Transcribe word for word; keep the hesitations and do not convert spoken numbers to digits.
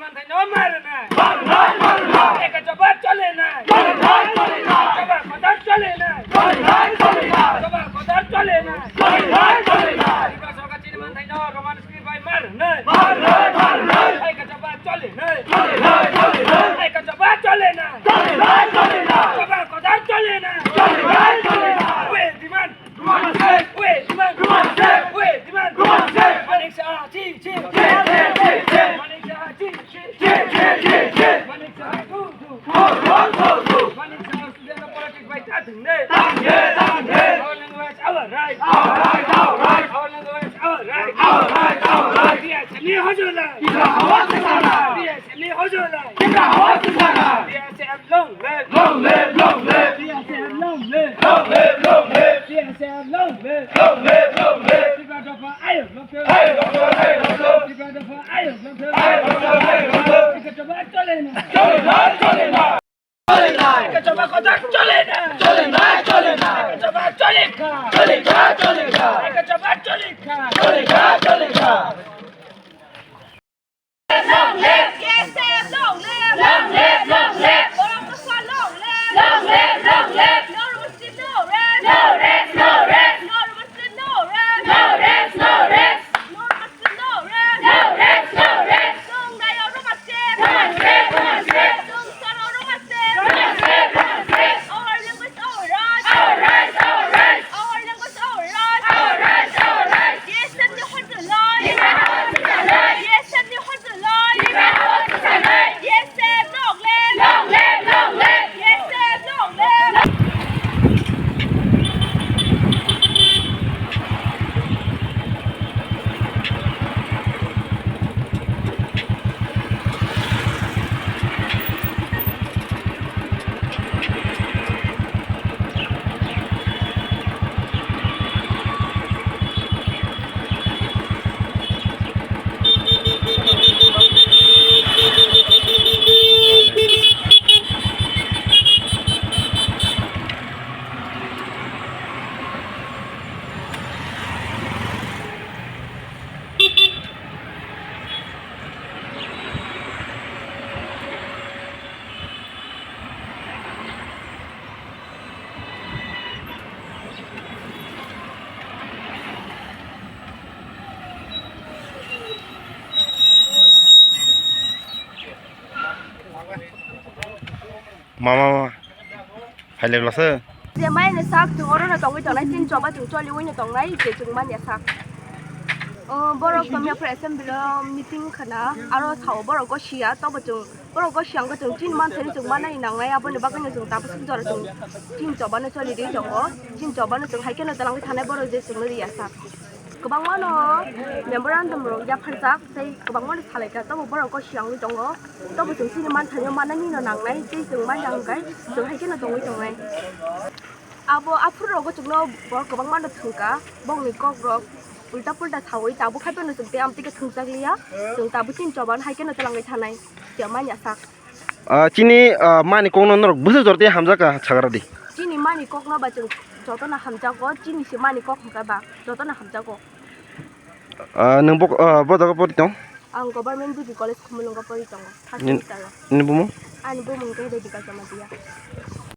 Manthai no mar nai. Mar nai, mar nai. Eka choba chole nai. Chole nai, chole nai. Choba kodar chole nai. Chole nai, chole nai. Choba kodar chole nai. Chole nai, chole nai. Tiprasa chini manthai no Roman script bai mar nai. Mar nai, mar nai. Eka choba chole nai. Chole nai, chole nai. Eka choba chole nai. Chole nai, chole nai. Choba kodar chole nai. Chole nai, chole nai. We demand. Roman script. We demand. Roman script. We demand. Roman script. Manik Saha ji, ji. Ji, ji, ji, ji. Manik Saha ji, ji. Ji, ji, ji, ji. Manik Saha tu, tu. Tu, tu, tu, tu. Manik Saha student politics bai ta thung de. Thung de, thung de. Our language, our right. Our right, our right. Our language, our right. Our right, our right. B S F ni hojolai. Tipra hawa se sana. B S F ni hojolai. Tipra hawa se sana. B S F long live. Long live, long live. B S F long live. Long live, long live. B S F long live. Long live, long live. Tipra dopha ayok long live. Ayok long live, ayok long live. Tipra dopha ayok long live. Ayok long live, ayok long live. Eka choba chole na. Chole na, chole na. Chole na. Eka choba kodar chole na. Chole na, chole na. Eka choba chole kha. Chole kha, chole kha. Eka choba chole kha. Chole kha, chole kha. Long live! K S F long live! Long live, long live! Borok Motha long live! Long live, long live! No rest, no rest! No rest, no rest! No rest, no rest! No rest, no rest! No rest, no rest! No rest, no rest! Chwng dayo Roman script! Roman script, Roman script! Chwng salo Roman script! Roman script, Roman script! Our language, our rights! Our rights, our rights! Our language, our rights! Our rights, our rights! Yes, and the whole lot! Yes, and the whole lot! Yes, and long live! Long live, long live! Yes, and long live! Mama, mama. Phailai bwlasa. Je mai ni sak chwng oro no tongwi tongnai, chini choba chwng choli wi no tongnai, je chwng man ya sak. O, borok Somyapur assembly o meeting khna, aro sao borok go siya, tobo chwng borok go siya wngkha chwng chini man thani chwng manani nangnai, aboni bagwi no chwng tabuk swk jora chwng chini choba no choli ri tongo, chini choba no chwng hai kheno twlangwi thanai borok je chwng no ri ya sak. Kwbangma no memorandum rok yapharjak tei kwbangma no salaijak, tobo borok go siya wngwi tongo. Tobo chwng chini man thani manani no nangnai tei chwng man ya hwnkhe chwng hai kheno tongwi tongnai. Abo aphuru rogo chwngno borok kwbangma no thwngkha, bongni kok rok ulta pulta sawi tabuk hai phano chwng tei amtwi khe thwngchak liya, chwng tabuk chini choba no hai kheno twlangwi thanai, chwng man ya sak. Ah, chini, ah, mani kokno norok bwswk jora tei hamjakha sagra di. Chini mani kokno ba chwng jotono hamjago, chini se mani kok hwnkhe ba jotono hamjago. Ah, nwng bo, ah, bo jaga pori tong? Ang Government Degree College Khumulwngo pori tongo, first semester o. Nini bumung? Ani bumung khe Reddy Kajamatia.